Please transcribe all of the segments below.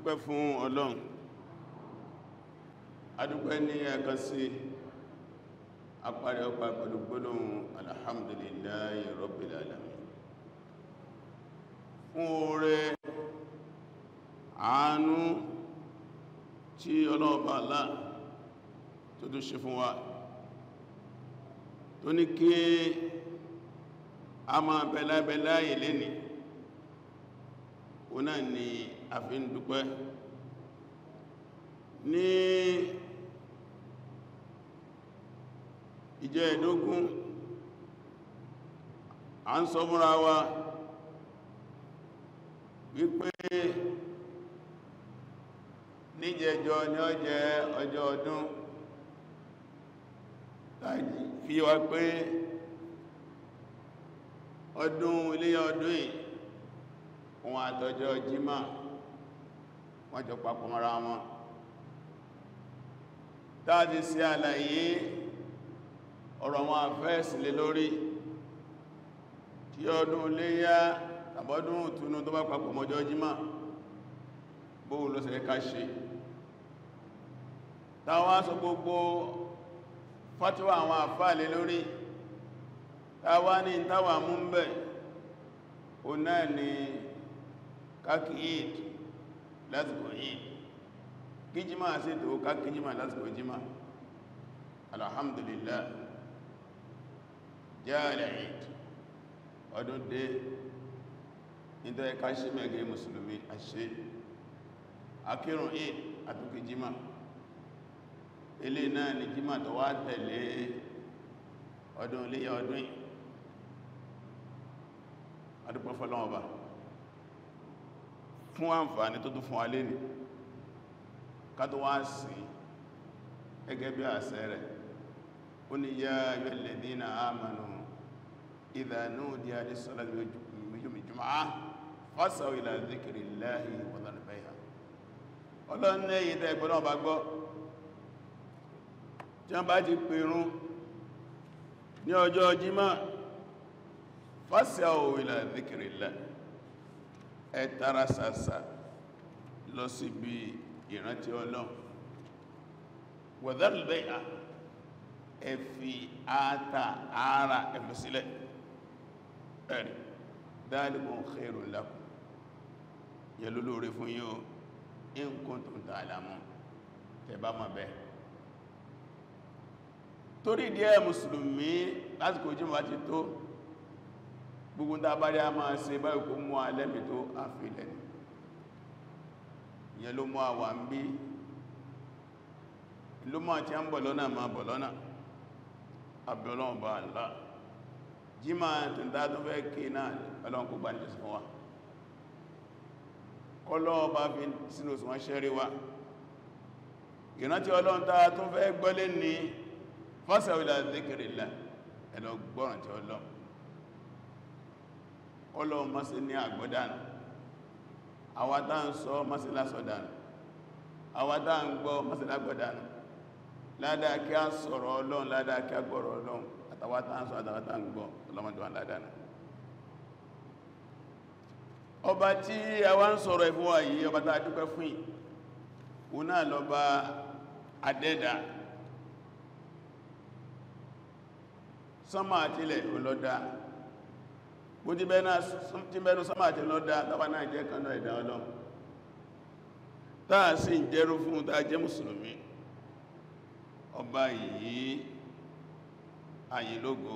Adúpẹ́ fún Ọlọ́run, adúpẹ́ ní ẹ̀kan sí apárí ọpa pẹ̀lú gbólóhùn alhamdulillahi rabbil alamin fún oore àánú tí Ọlọ́run bá Allah tó tó ṣe fún wa, tó ní kí a máa bẹ̀lábẹ̀lá ilé ni o náà ni a fi ń dúpẹ́. Ní ìjẹ́ ìdógún a ń sọ fúnra wa wípé níjẹjọ ni ó jẹ́ ọjọ́ ọdún, tàbí fi wá pé ọdún iléyá ọdún yìí wọn àtọjọ́ jímà wọ́n jọ papọ̀ mọ́ra wọn. Tàbí sí àlàyé ọ̀rọ̀ wọn àfẹ́ẹ̀sì lé lórí tí ọdún iléyá tàbọ́dún ìtúnú tó bá papọ̀ mọ́jọ́ jímà bóò ló ṣe ká ṣe. Táwọn sọ gbogbo fátíwà àwọn àfáà lé lórí, táwa ní táwà mú ń bẹ̀ o náà ni káàkì Eid lásìkò Eid, kí jímà sí tó káàkì jímà lásìkò jímà. Alhamdulillah, jáàlẹ̀ Eid ọdún dé, nítorí ká ṣe mẹ́gẹ́ mùsùlùmí àṣẹ akírùn Eid àtúkì jímà. Ilé náà ni jímà tó wá tẹ̀lé ọdún iléyá ọdún yìí. Adúpẹ́ fọ́lọ́run Ọba fún àǹfààní tó tún fún wa lénìí ká tó wá sí gẹ́gẹ́ bí àṣẹ rẹ̀. Ó ní yá ayyuhal ladhina amanu idha nudiya lis-salati min yawmil jumu'ah fas'aw ila dhikrillahi wa dharul bay'a. Ọlọ́run ní èyí tẹ́ gbọ́dọ̀ bá gbọ́, tí wọ́n bá ti pèrún ní ọjọ́ jímọ̀, fas'aw ila dhikrillah, ẹ tara ṣàṣà lọ síbi ìrántí Ọlọ́run, wa dharul bay'a, ẹ fi áta ara ẹ fi sílẹ̀. Ẹ̀rì dhalikum khairun lakum, yẹ lólórí fún yín o, in kuntum ta'lamun, tẹ́ bá mọ̀ bẹ́ẹ̀. Torí díẹ̀ mùsùlùmí lásìkò jímọ̀ ti tó, gbogbo tàbárí a máa ṣe báyìí kó mú alẹ́mì tó àfilẹ̀ ni. Ìyẹn ló mú àwà ń bí, ló mú àti ń bọ̀ lọ́nà máa bọ̀ lọ́nà. Àbí Ọlọ́run bá Allah, jímọ̀ tó ń dá tó fẹ́ kí náà Ọlọ́run kó gbà ní jẹ́sì fún wa, kọ́lọ́ bá fi sínú òṣùwọ̀n ṣẹ́rí wa. Ìrántí Ọlọ́run tá tó fẹ́ gbọ́lé ní fas'aw ila dhikrillah, ẹ lọ gbọ́ràn tí Ọlọ́run. Ọlọ́run má ṣe ní àgbọ́dánù, àwa tá ń sọ má ṣe lásọ̀dánù, àwa tá ń gbọ́ má ṣe lágbọ́dánù. Ládàá kí a sọ̀rọ̀ Ọlọ́run, ládàá kí a gbọ́rọ̀ Ọlọ́run, àtàwa tá ń sọ àtàwa tá ń gbọ́, ọlọ́mọdé ládàá. Ọba tí a wá ń sọ̀rọ̀ ìfún wa yìí, ọba tá a dúpẹ́ fún yìí, òun náà lọba adẹ́dà. Sánmà àtilẹ̀ olọ́dá, bó ti bẹ́nu sánmà àti olọ́dá, tàbá náà jẹ́ kanú ẹ̀dá Ọlọ́run, táà sì ń jẹ́rú fún, táà jẹ́ mùsùlùmí. Ọba yìí ayé lógo,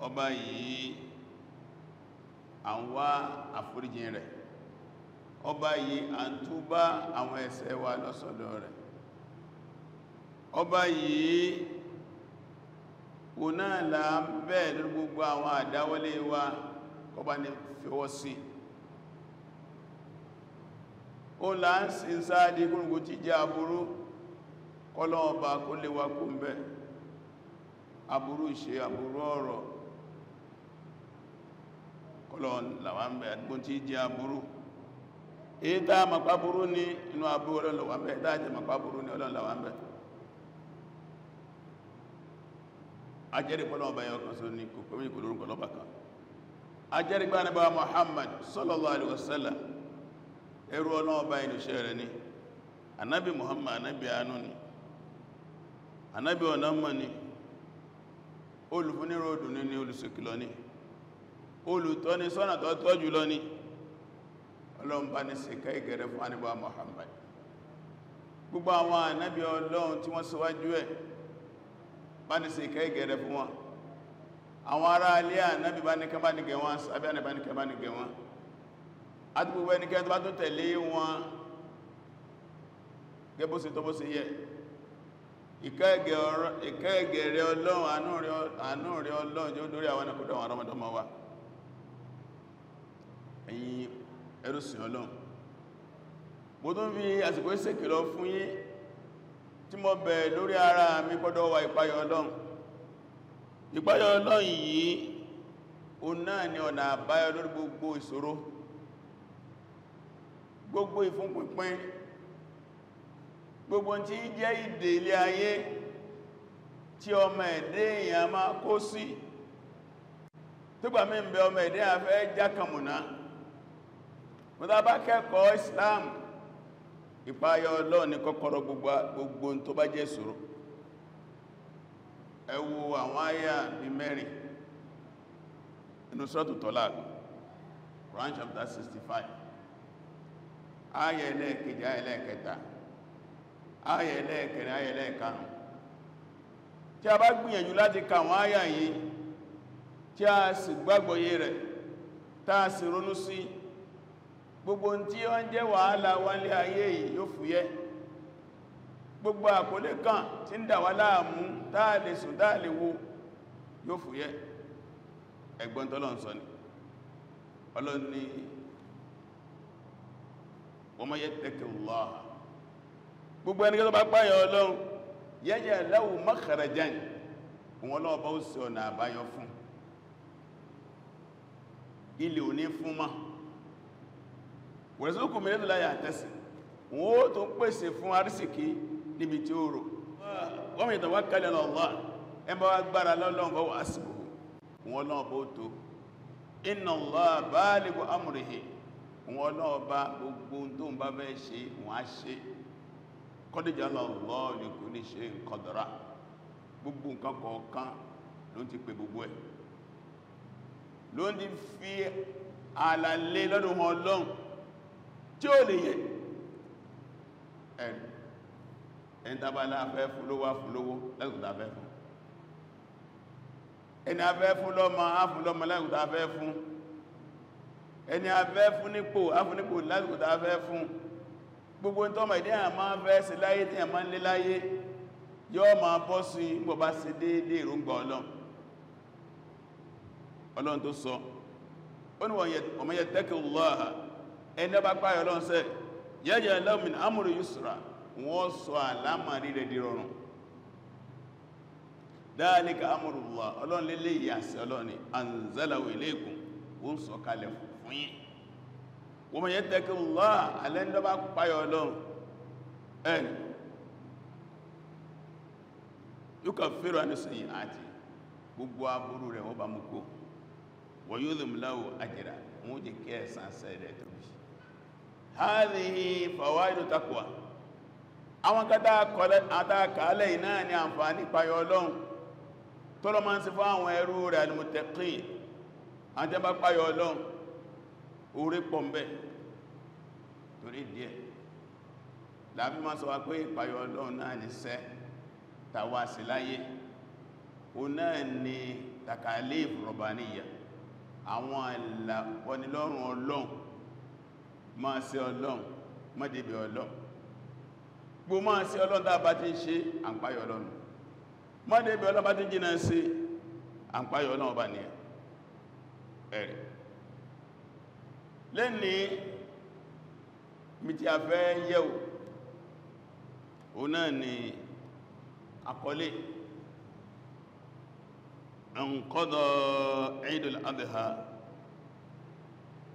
ọba yìí à ń wá àforíjìn rẹ̀, ọba yìí à ń túbá àwọn ẹ̀ṣẹ̀ wa lọ́sọ̀dọ̀ rẹ̀. Ọba yìí kò náà là ń bẹ́ẹ̀ lórí gbogbo àwọn àdáwọlé wa, kọba ní fíwọ́ sí. Ó là ń sin sáàdì gúrùngú tí jẹ́ aburú, kọ́lọ́ ọba kó lè wa kó ń bẹ́ aburú ìṣe, aburú ọ̀rọ̀, kọ́lọ́ làwà ń bẹ́ àdúgbò tí jẹ́ aburú. Èyí tá màpá burú ní inú aburú Ọlọ́run ló wà ń bẹ́, tá jẹ́ màpá burú ní Ọlọ́run ló wà ń bẹ́. Ajẹ́rìí pé Ọlọ́run ọba ẹyọ kan ṣoṣo ní kò pé méjì, kò lórúkọ lọ́ba kan. Ajẹ́rìí pé Ànábì Muhammad sallallahu alaihi wasallam Ẹrú Ọlọ́run Ọba ìlúṣẹ́ rẹ̀ ni. Ànábì Muhammad ànábì àánú ni, ànábì ọ̀nàmọ́ ni, olùfúníròdù ní ní olùsìkìlọ ní, olùtọ́ni sọ́nà tó tọ́jú lọ ní. Ọlọ́run bá ní ṣìkẹ́ ìgẹ̀rẹ̀ fún ànábì Muhammad. Gbogbo àwọn ànábì Ọlọ́run tí wọ́n síwájú ẹ̀ bá ní ṣìkẹ́ ìgẹ̀rẹ̀ fún wọn. Àwọn ará alé ànábì bá ní kẹ́ bá ní gẹ̀ wọn, sàbí ànábì bá ní kẹ́ bá ní gẹ̀ wọn, àti gbogbo ẹnikẹ́ni tó bá tún tẹ̀lé wọn gẹ́bó ṣe tó bó ṣe yẹ. Ìkẹ́ ìgẹ̀rẹ̀ Ọlọ́run, àánú rẹ̀ Ọlọ́run jẹ́ lórí àwọn ẹnàkọ́dọ̀ àwọn ọmọdọ́mọ wa. Ẹ̀yin ẹrúsìn Ọlọ́run, mo tún fi àsìkò ìṣèkìlọ̀ fún yín tí mo bẹ̀ lórí ara mi gbọ́dọ̀ wà ìpáyọ̀ Ọlọ́run. Ìpáyọ̀ Ọlọ́run yìí òun náà ni ọ̀nà àbáyọ lórí gbogbo ìṣòro, gbogbo ìfúnpínpín, gbogbo tí jẹ́ ìdè ilé ayé tí ọmọ ẹ̀dẹ́ èèyàn máa kó sí. Tó gbà mí ń bẹ ọmọ ẹ̀dẹ́ afẹ́ jákàmùná. Mọ́ta bá kẹ́kọ̀ọ́ Islam, ìpáyọ̀ Ọlọ́run ní kọ́kọ́rọ́ gbogbo tó bá jẹ́ ìṣòro. Ẹ wo àwọn àyà bí mẹ́rin inú Suratu Talaq, Quran chapter 65, àyà ẹlẹ́ẹ̀kejì, àyà ẹlẹ́ẹ̀kẹta, àyà ẹlẹ́ẹ̀kẹrin, àyà ẹlẹ́ẹ̀karùn. Tí a bá gbìyànjú láti ka àwọn àyà yìí, tí a sì gbàgbọ́yé rẹ̀, tá a sì ronú sí gbogbo tí ó ń jẹ́ wàhálà wálé ayé yìí yóò fúyẹ́. Gbogbo àkọlé kan tí ń dà wá láàmú, táà lè sùn, táà lè wo, yóò fúyẹ́. Ẹ̀gbọ́n tọ́lọ́run sọ ni, Ọlọ́run ní wa man yattaqillaha, gbogbo ẹnikẹ́ni tó bá páyà Ọlọ́run, yaj'al lahu makhrajan, òun Ọlọ́run bá ó ṣe ọ̀nà àbáyọ fún. Ilé òní fún mọ́, warzuqhu min haythu la yahtasib, wọ́n ó tó pèsè fún arísìkí níbi tí ó rò. Wa man yatawakkal ala Allah, ẹ bá wá gbára lọ́lọ́run fa huwa hasbuhu, òun Ọlọ́run bá ó tó. Inna Allaha balighu amrihi, òun Ọlọ́run bá gbogbo tó ń bá fẹ́ ṣe wọ́n á ṣe. Qad ja'ala Allahu li kulli shay'in qadra, gbogbo nǹkan kọ̀ọ̀kan ló ń ti pè gbogbo ẹ̀, ló ń ti fi àlàlé lọ́dún Ọlọ́run tí ó lè yẹ. Ẹni tàbálá afẹ́ fún lówó, fún lówó lásìkò afẹ́ fún. Ẹni afẹ́ fún lọ́mọ, á fún lọ́mọ lásìkò afẹ́ fún. Ẹni afẹ́ fún nípò, á fún nípò lásìkò afẹ́ fún. Gbogbo tọ́mọ̀ ìdí àmà máa fẹ́ sí láyé tí a máa ń lé láyé yóò máa bọ́ sí gbọ́ bá sí déédé èròǹgbà Ọlọ́run. Ọlọ́run tó sọ, ó ní wa man yattaqillaha, ẹni ọba páyọ Ọlọ́run sẹ́, yaj'al lahu min amrihi yusra, wọ́n sọ àlámàrí rẹ̀ di rọrùn. Dhalika amrullah, Ọlọ́run lélé ìyàsẹ̀ Ọlọ́run ni anzalahu ilaykum, ó ń sọ kalẹ̀ fún yín. Wa man yattaqillaha, alẹ́ndọ́ bá páyọ Ọlọ́run ẹni yukaffiru anhu sayyi'ati, gbogbo aburú rẹ̀ wọ́n bá mú kó, wa yudhim lahu ajra, wọ́n jẹ́ kí ẹ̀san rẹ̀ tóbi. Hadhihi fawaidu taqwa, àwọn kátàkàálẹ̀ iná ni àǹfààní páyọ Ọlọ́run tọ́lọ máa ń ṣe fún àwọn ẹrú rẹ̀ al-muttaqin. Àwọn tẹ́ bá páyọ Ọlọ́run, orí pọ̀ ń bẹ. Torí díẹ̀ láàbí máa sọ wá pé ìpáyọ Ọlọ́run náà ní sẹ́ tàwa sí láyé, o náà ni takalif rọ̀bàníyà, àwọn ìlàpọ̀nilọ́rùn Ọlọ́run, máa ṣe Ọlọ́run, má débẹ̀ Ọlọ́run. Gbogbo máa ṣe Ọlọ́run tá bá ti ń ṣe, àǹpáyọ Ọlọ́run. Má débẹ̀ Ọlọ́run bá ti ń jìnà sí, àǹpáyọ Ọlọ́run bá ní ẹ̀rẹ̀. Lẹ́ni mi tí a fẹ́ yẹ̀wò, o náà ni àkọlé انقضى عيد الأضحى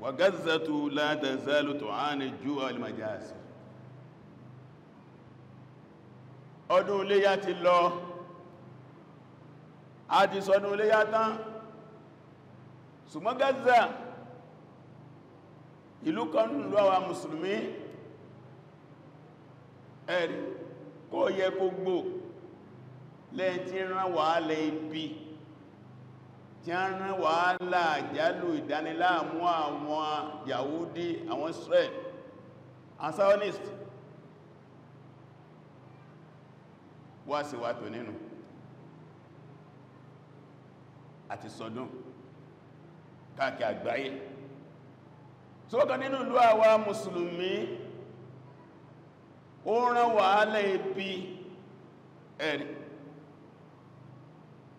وغزة لا تزال تعاني الجوع والمجازر. Ọdún iléyá ti lọ, a ti sọdún iléyá tán, ṣùgbọ́n Gaza Ìlú kan nínú àwa mùsùlùmí, ẹ̀rí kó yẹ kó gbò lẹ́yìn tí rán wàhálà ibi, tí a rán wàhálà àjálù ìdániláàmú àwọn Yahudi, àwọn Israel and Zionist wá sí wá tó nínú àti sọdún káàkiri àgbáyé. Sọ́kàn nínú ìlú àwa mùsùlùmí ó rán wàhálà ibi, ẹ̀rí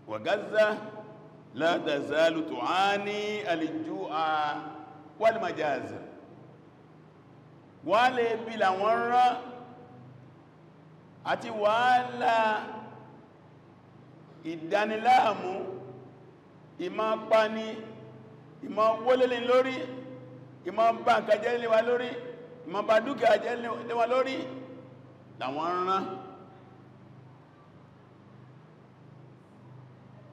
wa Gaza la tazalu tu'ani al-ju'a wal majazir. Wàhálà ibi làwọn rán àti wàhálà ìdániláàmú, ìmá pani, ìmá wólélé lórí, ìmá bá nǹkan jẹ́ lé wa lórí, ìmá bá dúkìá jẹ́ lé wa lórí làwọn rán.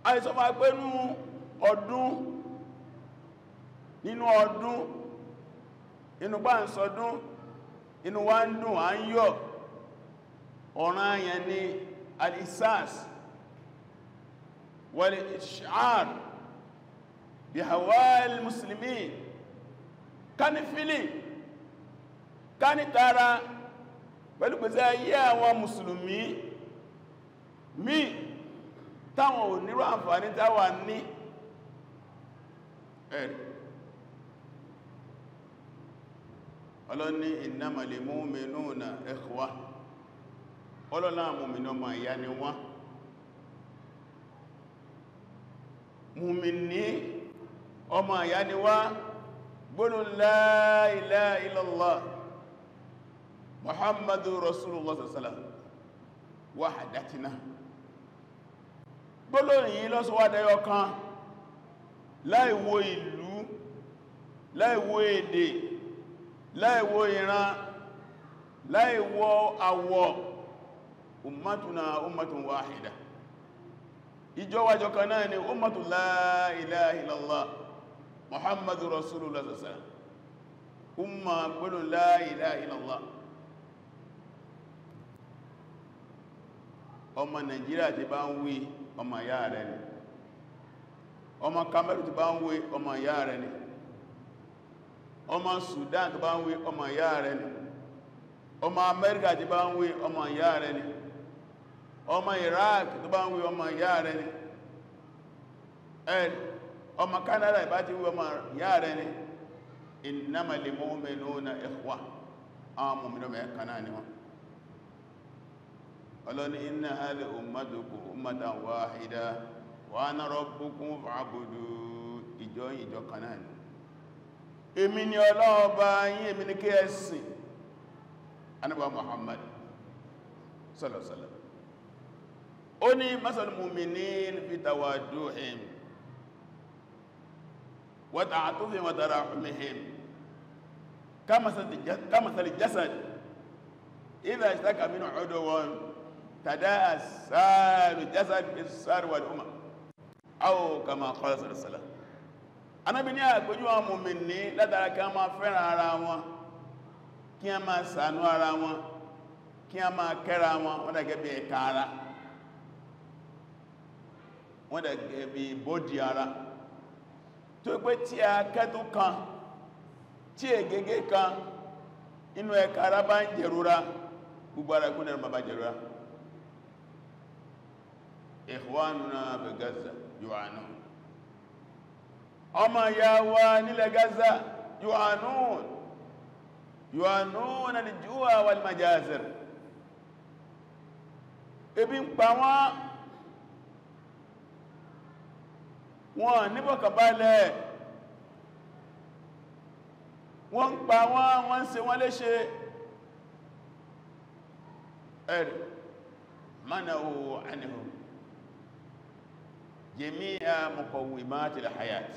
Àìsọ́ máa pé nínú ọdún, nínú ọdún, inú bá ń sọdún, inú wa ń dùn, à ń yọ̀. Ọ̀ràn àyàn ni al-ihsas wal-ish'ar bi ahwal muslimin, ká ní fílì, ká ní tara pẹ̀lú pẹ̀sẹ̀ ayé àwọn mùsùlùmí mí táwọn ò nírò àǹfààní táwà ní. Ẹ̀rì ọlọ́ni innamal mu'minuna ikhwa, ọlọ́lá mùmínì ọmọ ìyá ni wọ́n. Mùmínì ọmọ ìyá ni wá. Gbólóhùn la ilaha illallah Muhammadu Rasulullah sallallahu alaihi wasallam wahdatina, gbólóhùn yìí lọ́sọ̀wádẹ́yọ kan, láìwo ìlú, láìwo èdè, láìwo ìran, láìwo àwọ̀. Ummatuna ummatun wahida, ìjọ wájọ kan náà ni ummatu la ilaha illallah Muhammadu Rasulullah sallallahu alaihi wasallam, umma gbólóhùn la ilaha illallah. Ọmọ Nàìjíríà tí bá ń wí, ọmọ ìyá rẹ̀ ni. Ọmọ Cameroon tí bá ń wí, ọmọ ìyá rẹ̀ ni. Ọmọ Sudan tí bá ń wí, ọmọ ìyá rẹ̀ ni. Ọmọ Amẹ́ríkà tí bá ń wí, ọmọ ìyá rẹ̀ ni. Ọmọ Iraq tó bá ń wí, ọmọ ìyá rẹ̀ ni. Ọmọ Canada ìbá ti wí, ọmọ ìyá rẹ̀ ni. Innamal mu'minuna ikhwa, àwọn mùmínì mẹ́kan náà ni wọ́n. Ọlọ́ni inna hadhihi ummatukum ummatan wahida wa ana rabbukum fa'budu, ìjọ ìjọ kan náà ni. Èmi ni Ọlọ́run bá yín, èmi ni kí ẹ sìn. Ànábì Muhammad sallallahu alaihi wasallam ó ní masal mu'minin fi tawadduhim wa ta'atufihim wa tarahumihim kamathali jasad idha ishtaka minhu 'udwun tada'a sa'iru jasad bis-sahri wal-humma aw kama qala sallallahu alaihi wasallam. Ànábì ní àpéjú àwọn mùmínì látara kí a máa fẹ́ràn ara wọn, kí a máa ṣàánú ara wọn, kí a máa kẹ́ra wọn, wọ́n dà gẹ́gẹ́ bí ẹ̀ka ara, wọ́n dà gẹ́gẹ́ bí bọ́dì ara, tó pé tí a kẹ́tù kan, tí ègégé kan inú ẹ̀ka ara bá ń jẹ̀rora, gbogbo ara kún ẹ̀rọ bá jẹ̀rora. Ikhwanuna bi Gaza yu'anun, ọmọ ìyá wa nílẹ̀ Gaza yu'anun, yu'anun al-ju'a wal majazir, ebi ń pa wọ́n, wọ́n níbọ̀kàbálẹ̀, wọ́n ń pa wọ́n, wọ́n ń ṣe wọ́n léṣe. Ẹ̀rì mana'u anhum jami'a muqawwimatil hayat,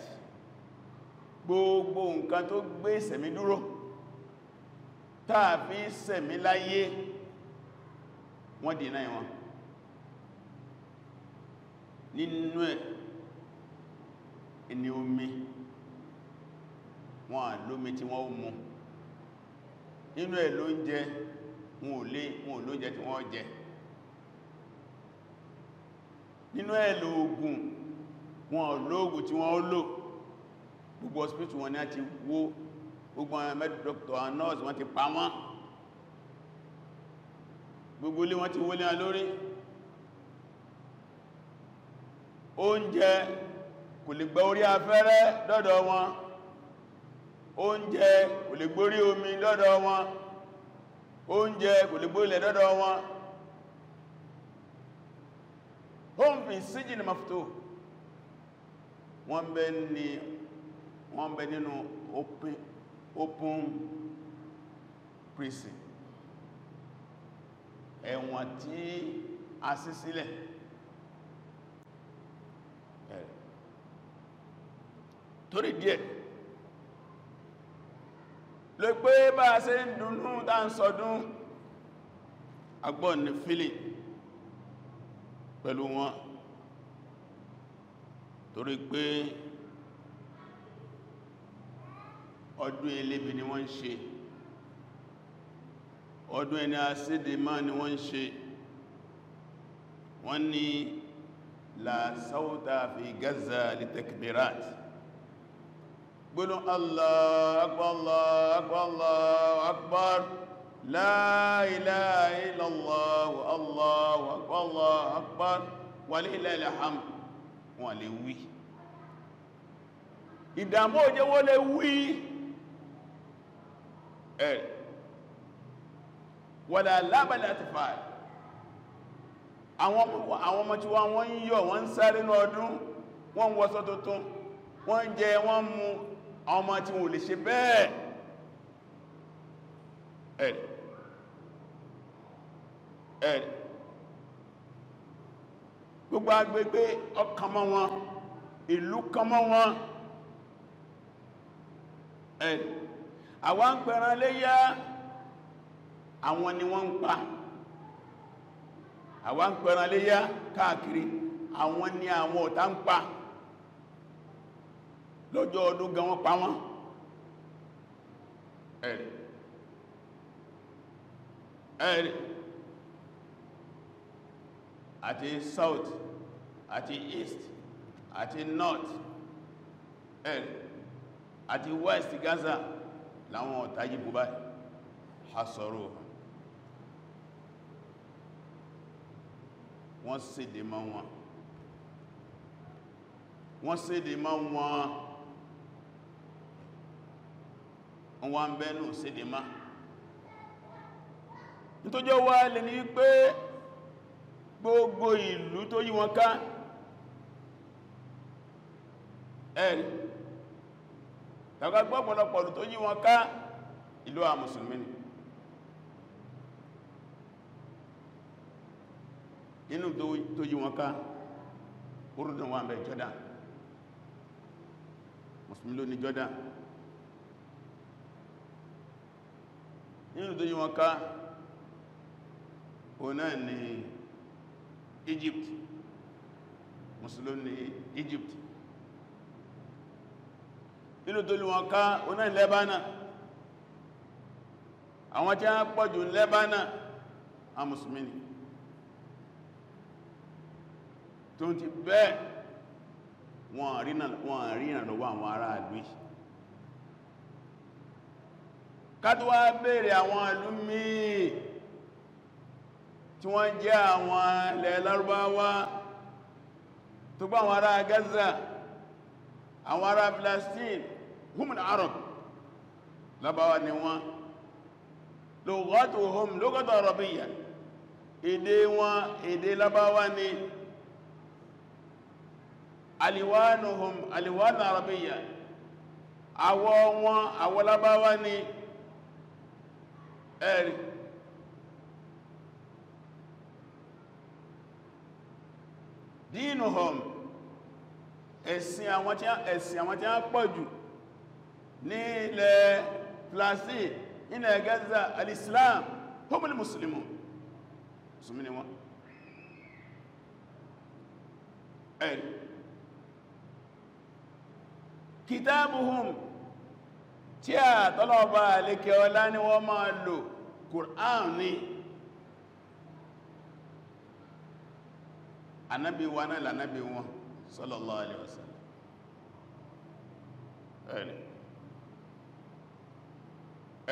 gbogbo nǹkan tó gbé ìsẹ̀mí dúró táà fi sẹ̀mí láyé, wọ́n dínà wọn. Nínú ẹ̀ ni omi. Wọn lómi tí wọ́n mú. Nínú ẹ̀ ló ń jẹ, wọn ò lóúnjẹ tí wọ́n jẹ. Nínú ẹ̀ lóògùn, wọn ò lóògùn tí wọ́n lò. Gbogbo hospital wọn ni a ti wó, gbogbo àwọn medical doctor and nurse wọ́n ti pa wọ́n. Gbogbo ilé wọ́n ti wó lé wọn lórí. Oúnjẹ kò lè gba orí afẹ́rẹ́ lọ́dọ̀ wọn. Oúnjẹ kò lè gbórí omi lọ́dọ̀ wọn. Oúnjẹ kò lè gbórí ilẹ̀ lọ́dọ̀ wọn. Hum fi sijin maftuh. Wọ́n bẹ nínú open prison, ẹ̀wọ̀n tí a ṣí sílẹ̀. Torí díẹ̀ ló pé bá a ṣe ń dùnnú tá ń sọdún, agbọ́n ní feeling pẹ̀lú wọn, torí pé ọdún elébi ni wọ́n ń ṣe, ọdún ẹni asídè máa ni wọ́n ń ṣe. Wọ́n ní la sawta fi Gaza li takbirat, gbónú Allahu akbar, Allahu akbar, Allahu akbar, la ilaha illallah, Allahu akbar, Allahu akbar, wa lillahil hamd. Wọ́n lè wí, ìdàmú òjé wọ́n lè wí. Wala lábàlá ti fà, àwọn ọmọ tí wọ́n ń yọ̀, wọ́n ń sáré ní ọdún, wọ́n ń wọṣọ tuntun, wọ́n ń jẹ, wọ́n ń mu. Àwọn ọmọ tí wọ́n lè ṣe bẹ́ẹ̀. Gbogbo agbègbè ọkàn mọ́ wọn, ìlú kan mọ́ wọn. Àwọn ń pẹran léyá, àwọn ni wọ́n ń pa. Àwọn ń pẹran léyá káàkiri, àwọn ni àwọn ọ̀tá ń pa. Lọ́jọ́ ọdún gan wọ́n pa wọ́n. Àti south, àti east, àti north, àti west Gaza láwọn ọ̀tá yípo báyìí. Hasọ̀rọ̀ wọ́n sédè mọ́ wọn, wọ́n sédè mọ́ wọn, wọ́n ń bẹ́nu sédè mọ́. Nítójọ́ wá lè ní wípé gbogbo ìlú tó yí wọn ká, ẹ̀rì tàbí gbọ́pọ̀lọpọ̀ ìlú tó yí wọn ká, ìlú àwọn mùsùlùmí ni. Inú tó yí wọn ká, Urdun wà ń bẹ, Jordan, mùsùlùmí ló ní Jordan. Nínú tó yí wọn ká, òun náà ni Egypt, mùsùlùmí ní Egypt. Nínú tó yí wọn ká, òun náà Lebanon, àwọn tí a pọ̀jù Lebanon, àwọn mùsùlùmí ni. Tó ti bẹ́ẹ̀, wọ́n rí ìrànlọ́wọ́ àwọn ará ìlú yìí. Ká tó wá bèèrè àwọn ìlú míì tí wọ́n jẹ́ àwọn ilẹ̀ Lárúbáwá, tó gbá àwọn ará Gaza, àwọn ará Palestine, humul Arab, Lárúbáwá ni wọ́n. Lughatuhum lughatu arabiyya, èdè wọn èdè Lárúbáwá ni. Aliwanuhum aliwanu arabiyya, àwọ̀ wọn àwọ̀ Lárúbáwá ni. Ẹ̀rí dínuhum, ẹ̀sìn àwọn tí a pọ̀jù ní ilẹ̀ Palestine, ilẹ̀ Gaza, al-Islam, humul muslimun, musulmi ni wọ́n. Ẹ̀rí kitabuhum, Tí a tọ́lọ́ọ̀bá alékẹ́ ọlá ní wọ́n máa lò Kùránì ní. Ànábì wa náà lànábì wọn sallallahu alaihi wasallam. Ẹ̀rí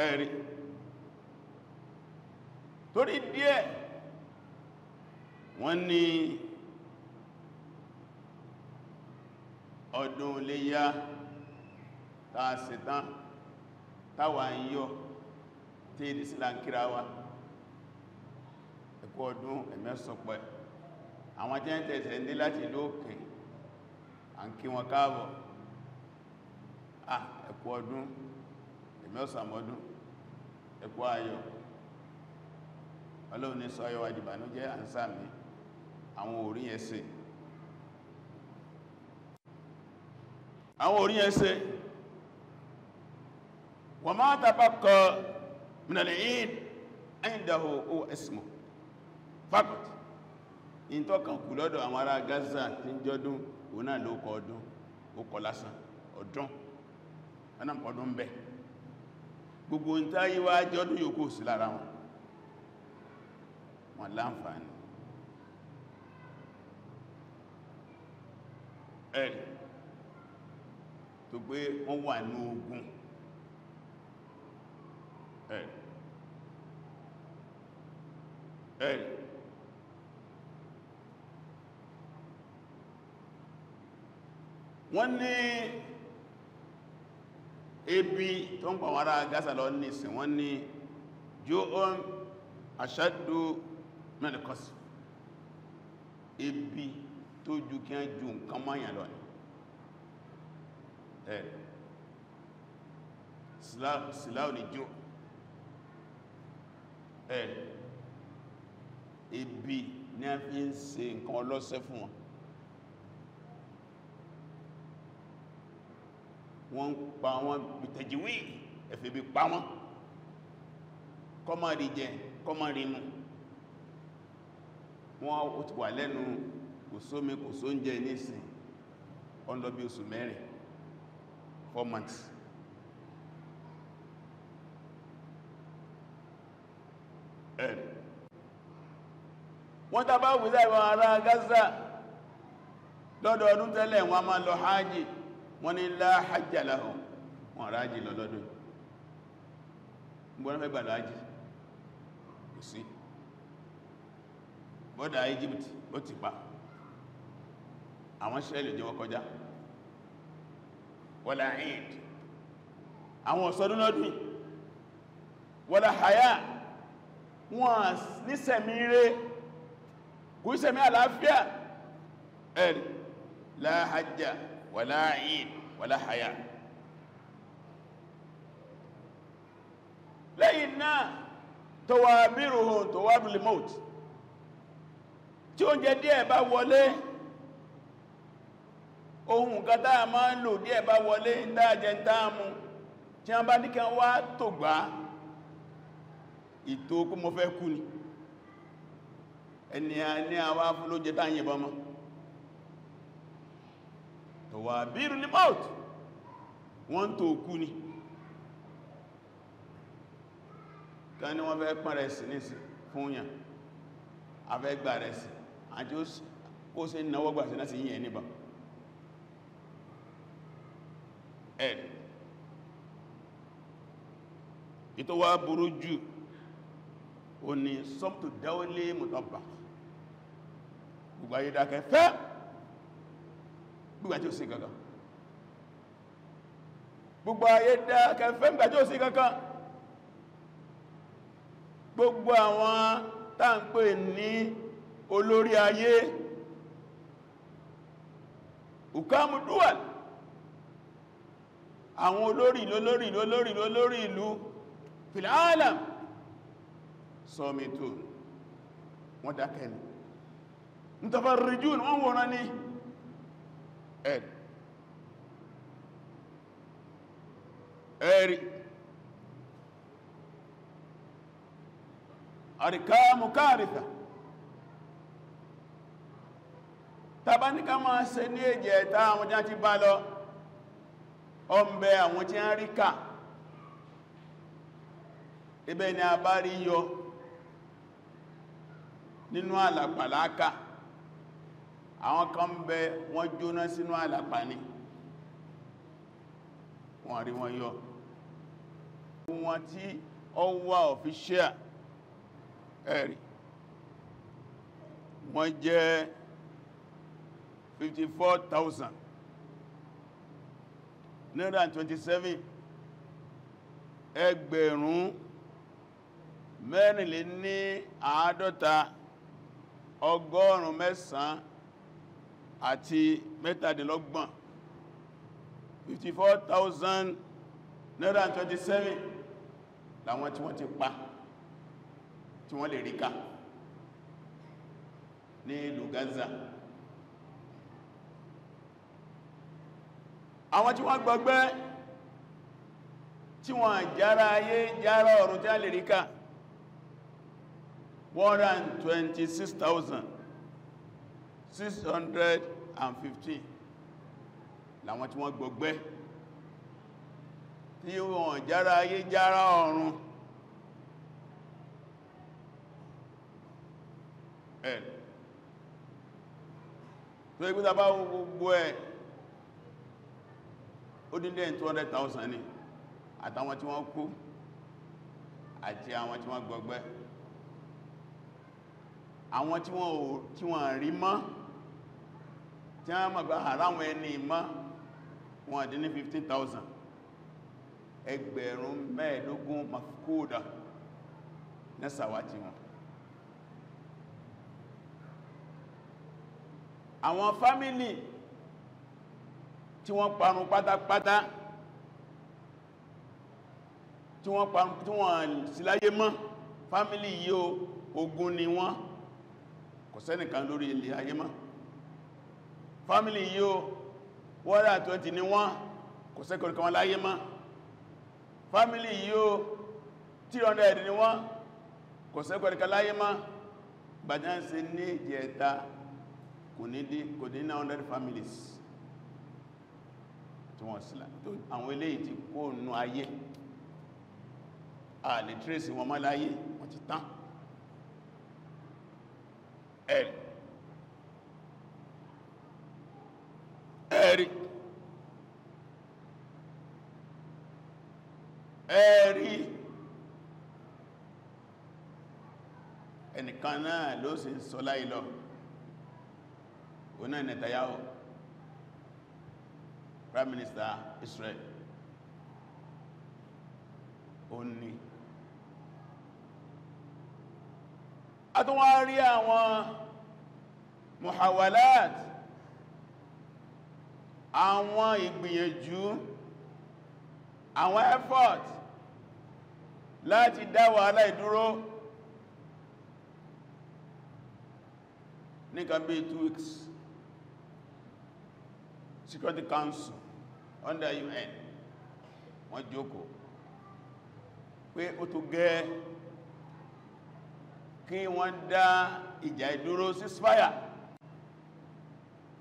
ẹ̀rí torí díẹ̀ wọ́n ní ọdún iléyá tàà ṣetán táwà ń yọ tí ìdí sí láńkíra wa ẹkú ọdún ẹ̀mẹ́sọpẹ́ àwọn tí ń tẹ̀sẹ̀ ní láti ìlú òkè à ń kí wọn káàbọ̀. Ẹkú ọdún ẹ̀mẹ́sàmọ́dún ẹkú ayọ̀. Ọlọ́run ní sọ ayọ̀ wa dìbànújẹ́ à ń sàmì àwọn orí ẹsẹ̀, àwọn orí ẹsẹ̀. Wa ma tabaqqa min al-Eid indahu huwa ismu faqat. In tó kàn kù lọ́dọ̀ àwọn ará Gaza tí ń jọdún, òun náà ló kọ ọdún, ó kọ lásán ọdún ọdún bẹ́. Gbogbo ń táyí wá jọdún yòókù sí lára wọn, wọn láǹfààní. Ẹ̀rì tó pé wọ́n wà ní ogun. Ẹ̀rì ẹ̀rì wọ́n ní ebi tó ń pa àwọn ará Gaza lọ nísìn, wọ́n ní ju'un ashaddu min al-qasf, ebi tó ju kí á ju nǹkan mọ́yàn lọ ní. Ẹ̀ síláò ní jú. Ẹ̀ ebi ní a fi ń ṣe nǹkan ọlọ́sẹ́ fún wọn. Wọ́n pa wọ́n bìtẹ̀jìwì, ẹ̀fẹ̀ bí pa wọ́n, kọ́mọ̀ rí jẹ, kọ́mọ̀ rí mu. Wọ́n ó ti wà lẹ́nu kò sómi kò sóúnjẹ nísìn ọ̀nà bí oṣù mẹ́rin, 4 months. Wọ́n tàbá wùzá ìwọ̀n ará Gaza lọ́dọọdún tẹ́lẹ̀ wọ́n máa lọ hajji, wọ́n ní la hajja lahum, wọ́n rájì lọ lọ́dún. Gbọ́nà fẹ́ gbà lọ hajji kò sí. Bọ́dà Egypt ó ti pa àwọn Israẹli jẹ́ wọ́n kọjá. Wala Eid, àwọn ọ̀sọ́dún lọ́dún. Wala haya, wọ́n nísẹ̀mí rẹ̀, kò ìsẹ̀mí àlàáfíà. Ẹ̀rì la hajja wala Eid wala haya. Lẹ́yìn náà tawabiruhum tawabirul maut, tí oúnjẹ díẹ̀ bá wọlé, ohun kan táa máa ń lò díẹ̀ bá wọlé ń dájẹ ń táàmù, tí wọ́n bá ní kí wá tó gbá ìtò kó mọ́ fẹ́ kú ni. Ẹni a ní àwá fún ló jẹ táyìn bọ́ mọ́. Tawabirul maut, wọ́n tó kú ni. Kan ní wọ́n fẹ́ pọ́n rẹ̀ sí ní fún yàn, afẹ́ gbà rẹ̀ sí, àti ó ṣe náwọ́ gbà sí náà sí yìnyẹn níbà. Ẹ̀ ìtò wá burú jù ó ní sọ́pùtù dáwọlé mọ̀tọ́bà, gbogbo ayé dákẹ́ fẹ́ gbogbo àti ó sí kankan, gbogbo ayé dákẹ́ fẹ́ gbogbo àti ó sí kankan. Gbogbo àwọn tá ń pè ní olórí ayé, ukamu duwal, àwọn olórí ìlú, olórí ìlú, olórí ìlú, olórí ìlú fil alam sọmítún, wọ́n dákẹ́ ni. Mutafarrijun, wọ́n wòrán ní ẹ̀rí àríkàmù káàríta. Tàbá ní ká máa ṣe ní èjì ẹ̀ta àwọn tí a ti bá lọ, ọmọbẹ àwọn tí a rí ká Ibẹ̀ ni a bá rí yọ nínú àlàpà láàkà. Àwọn kan bẹ wọ́n jóná sínú àlàpà ni, wọ́n rí wọn yọ. Wọ́n tí ó wà official ẹ̀rí, wọ́n jẹ́ 54,927, ẹgbẹ̀rún 54 937, 54,927 làwọn tí wọ́n ti pa tí wọ́n lè rí ká ní ìlú Gaza. Àwọn tí wọ́n gbọgbẹ́ tí wọ́n jára ayé jára ọ̀run tí a lè rí ká 126,615 làwọn tí wọ́n gbọgbẹ́ tí wọ́n jára ayé jára ọ̀run. Ẹ̀ tó ẹgbẹ́ tàbá gbogbo ẹ̀ ó dín díẹ̀ 200,000 ni, àtàwọn tí wọ́n kú àti àwọn tí wọ́n gbọgbẹ́, àwọn tí wọ́n rí mọ́, tí wọ́n mọ̀ gbá àráwọn ẹni mọ́, wọ́n dín ní 15,000, ẹgbẹ̀rún 25 mafkúdà nẹ́sàwátí wọn. Àwọn fámílì tí wọ́n parun pátápátá, tí wọ́n parun, tí wọ́n sí láyé mọ́, fámílì yìí o, ogun ni wọ́n, kò sẹ́nìkan lórí ilẹ̀ ayé mọ́. Fámílì yìí o, 120 ni wọ́n, kò sẹ́nìkan wọn láyé mọ́. Fámílì yìí o, 300 ni wọ́n, kò sẹ́nìkan láyé mọ́. Gbàjánsí ní ìjẹta kò ní 900 families tí wọ́n sílá. Àwọn eléyìí ti kó nú ayé, a lè trace wọn mọ́ láyé, wọ́n ti tán. Ẹ̀rí ẹ̀rí ẹ̀rí ẹnìkan náà ló sì ń sọ láì lọ, òun náà Netanyahu, Prime Minister Israel. Ó ní a tún wá rí àwọn muhawalat, àwọn ìgbìyànjú, àwọn effort láti dá wàhálà ìdúró nìkan bí 2 weeks. Security Council under UN wọ́n jókòó pé ó tó gẹ́ kí wọ́n dá ìjà ìdúró, ceasefire,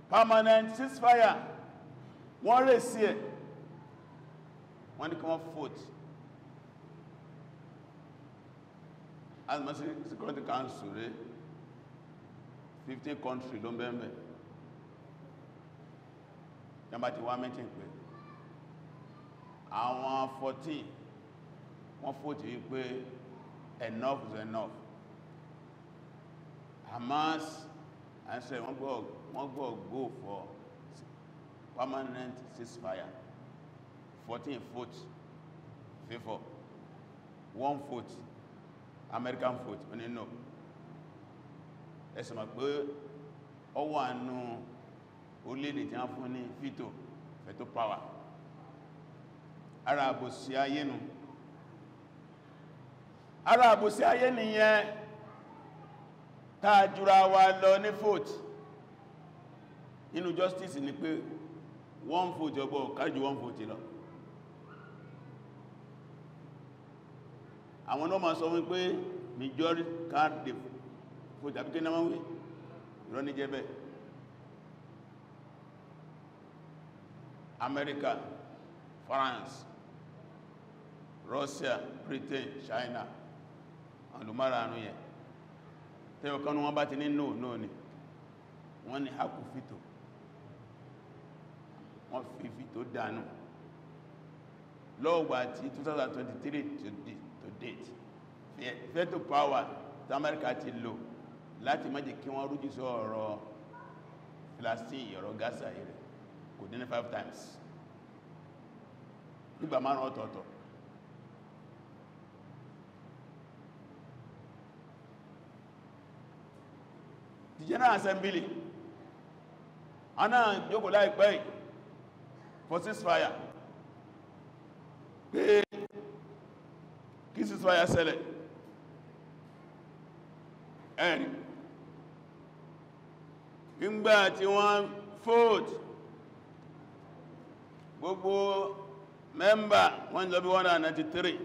permanent ceasefire. Wọ́n rẹ̀ sí ẹ̀, wọ́n ní kí wọ́n vote. As Security Council rẹ̀ 15 country ló ń bẹ́ẹ̀bẹ̀ yàmbá ti wá mẹ́tí pé àwọn 14 wọ́n vote wípé enough is enough. Hamas and say wọ́n gbọ́ go for permanent ceasefire. 14 vote favor, 1 vote American vote wọ́n ní no. Ẹ̀sùn mọ̀ pé ó wà nù orílẹ̀-èdè tí wọ́n fún ní veto, veto power. Ara àbòsí ayé nù, ara àbòsí ayé nìyẹn, táa jùra wa lọ ní vote. Nínú justice ni pé 1 vote ọgbọ̀ kájú 1 vote lọ. Àwọn náà máa sọ wípé majority card the vote, àbíkẹ́ náà wọ́n wí ìrọ́ ní jẹ́ bẹ́ẹ̀. America, France, Russia, Britain, China, àlùmára àrùn yẹn. Tẹ́yọ̀kanú wọn bá ti ní no no ni, wọ́n ní hákù fìtò, wọ́n fi fìtò dànù. Lọ́ọ̀gbà tí 2023 to date, veto power tí Amẹ́ríkà ti lò láti má jẹ́ kí wọ́n rújú sí ọ̀rọ̀ Palestine, ọ̀rọ̀ Gaza rẹ̀ kò dín ní 5 times nígbà márùn ọ̀tọ̀ọ̀tọ̀. The General Assembly aná jókòó láìpẹ́ for ceasefire, pé kí ceasefire ṣẹlẹ̀. Ẹ̀rì ìgbà tí wọ́n vote, gbogbo mẹ́mbà wọ́n lọ bí 193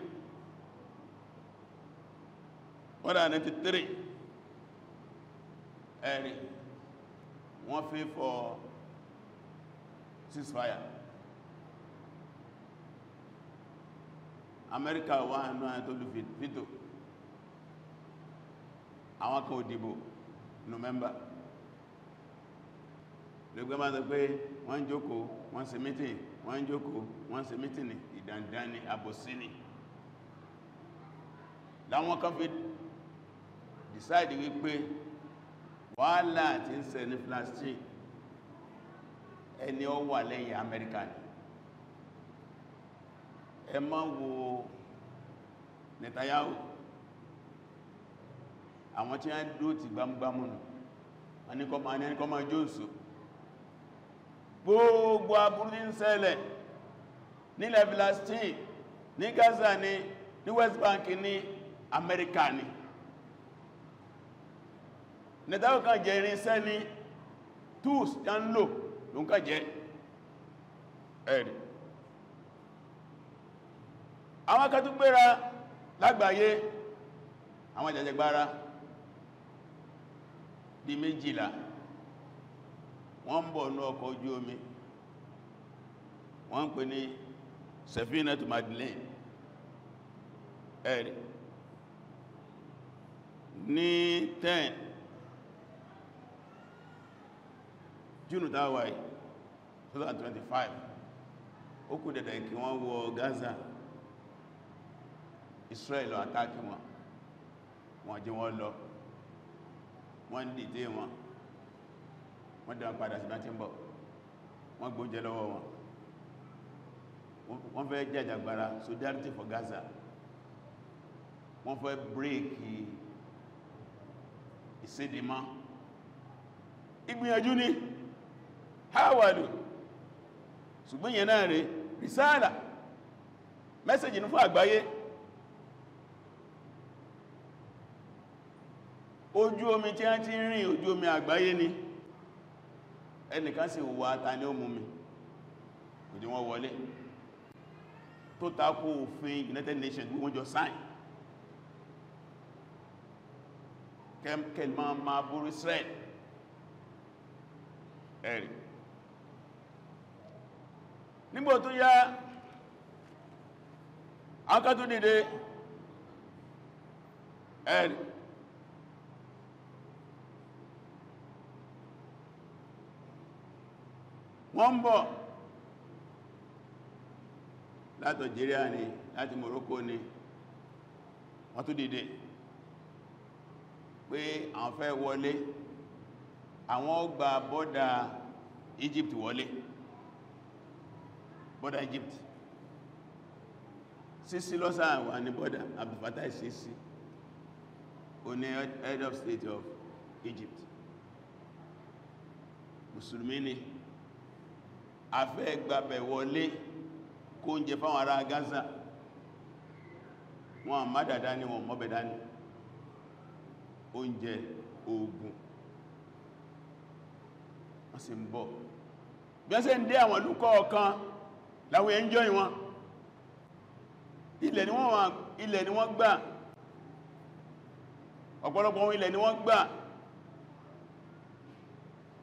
193. Ẹ̀rì wọ́n fi for ceasefire. Amẹ́ríkà wà náà tó lù fítò, àwọn kan ò dìbò November. Lẹ́gbẹ́ máa sọ pé wọ́n ń jókòó, wọ́n ṣe mítìn, wọ́n ń jókòó, wọ́n ṣe mítìn ní ìdàndán ní àbòsí ní. Láwọn kan fi decide wípé wàhálà tí ń ṣe ní Palestine, ẹni ó wà lẹ́yìn Amẹ́ríkà ni. Ẹ má wo Netanyahu, àwọn tí wọ́n dúró ti gbámúgbámú nù, wọ́n ní kọ́ máa jóòsù. Gbogbo aburú ní ń ṣẹlẹ̀ nílẹ̀ Palestine, ní Gaza ni, ní West Bank ní, Amẹ́ríkà ni. Netanyahu kan jẹ irinṣẹ́ ní tools tí a ń lò ló ń kàn jẹ́. Ẹ̀rì àwọn kan tún gbéra lágbàáyé, àwọn jàjẹgbára bí 12 wọ́n ń bọ̀ ní ọkọ̀ ojú omi, wọ́n ń pè ní Safinatu Madeleine. Ẹ̀rì ní 10 June táwàí 2025, ó kù dẹ̀dẹ̀ kí wọ́n wọ Gaza. Israel lọ àtàkì wọn, wọ́n jẹ́ wọ́n lọ, wọ́n dìde wọn, wọ́n dá padà sí bá tí ń bọ̀, wọ́n gbóúnjẹ lọ́wọ́ wọn, wọ́n fẹ́ jàjàgbara solidarity for Gaza, wọ́n fẹ́ bírèkì ìsédìmọ́. Ìgbìyànjú ni háwàlù, ṣùgbọ́n yẹn náà rẹ̀ risala, mẹ́sẹ̀jì ní fún àgbáyé. Ojú omi tí a ti rìn, ojú omi àgbáyé ni. Ẹnìkan sì wà ta ní ó mú mi, kò jẹ́ wọ́n wọlé, tó tako òfin United Nations wọ́n jọ sign. Kẹlmọ́ ma búrú Israel. Ẹ̀rì nígbò tó yá, akọ́ tó dìde. Ẹ̀rì wọ́n ń bọ̀ láti Algeria ni, láti Morocco ni, wọ́n tó dìde pé àwọn fẹ́ wọlé, àwọn ó gba bọ́dà Egypt wọlé, bọ́dà Egypt. Sisi lọ́sà wà ní bọ́dà, Abdel Fattah Sisi, ó ní head of state of Egypt, Mùsùlùmí ni. A fẹ́ gbàbẹ̀ wọlé kó ń jẹ fáwọn ará Gaza, wọn má dàdá ní, wọn mọ́bẹ̀ dání, oúnjẹ, oògùn, wọ́n sì ń bọ̀. Bí wọ́n ṣe ń dé àwọn ìlú kọ̀ọ̀kan láwọn ẹnjọ́ ìwọ̀n, ilẹ̀ ni wọ́n gbà, ọ̀pọ̀lọpọ̀ ohun ilẹ̀ ni wọ́n gbà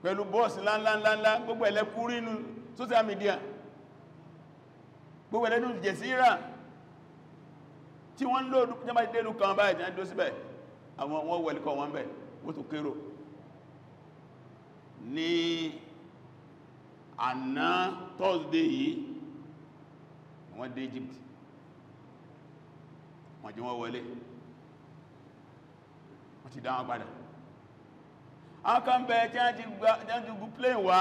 pẹ̀lú bọ́ọ̀sì ńláńláńlá, gbogbo ẹlẹ́kú rínú social media, gbogbo ẹlẹ́nu jẹ̀síra. Tí wọ́n lóòdù jẹba ìdélù kan báyìí jẹ́ dó síbẹ̀, àwọn wọ́n wẹ̀lẹ́kọ̀ wọn bẹ̀, wọ́n tó kérò. Ní àná Thursday yìí wọ́n dé Egypt, wọ́n jí wọ́n wọlé, wọ́n ti dá wọn padà. Àwọn kan bẹ̀ tí wọ́n ti gún plane wá,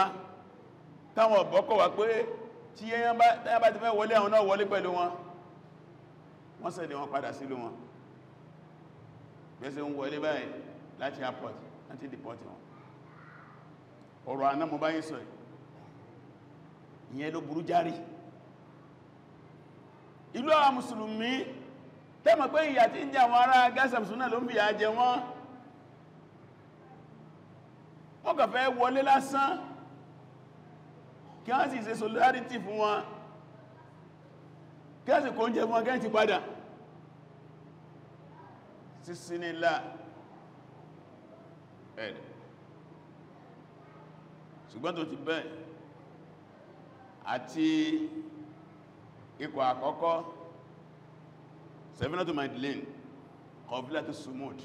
táwọn ọ̀bọ́kọ̀ wá pé tí yẹn bá ti fẹ́ wọlé àwọn náà wọlé pẹ̀lú wọn, wọ́n sẹ̀dẹ̀ wọn padà sílùú wọn. Bẹ́sẹ̀ ń wọlé báyìí láti airport láti deport wọn. Ọ̀rọ̀ àná mo báyìí sọ ìyẹn ló burú járí. Ìlú àwọn mùsùlùmí tẹ́mọ̀ pé ìyà tí ń jẹ àwọn ará Gaza mùsùlùmí náà ló ń fìyà jẹ wọ́n. Wọ́n kàn fẹ́ wọlé lásán kí wọ́n sì ṣe solidarity fún wọn, kí wọ́n sì kó oúnjẹ fún wọn kí wọ́n ti padà sísínilá ẹ̀rẹ̀. Ṣùgbọ́n tó ti bẹ́ẹ̀ àti ikọ̀ àkọ́kọ́ Safinatu Magdalene, Qabilatu Sumud,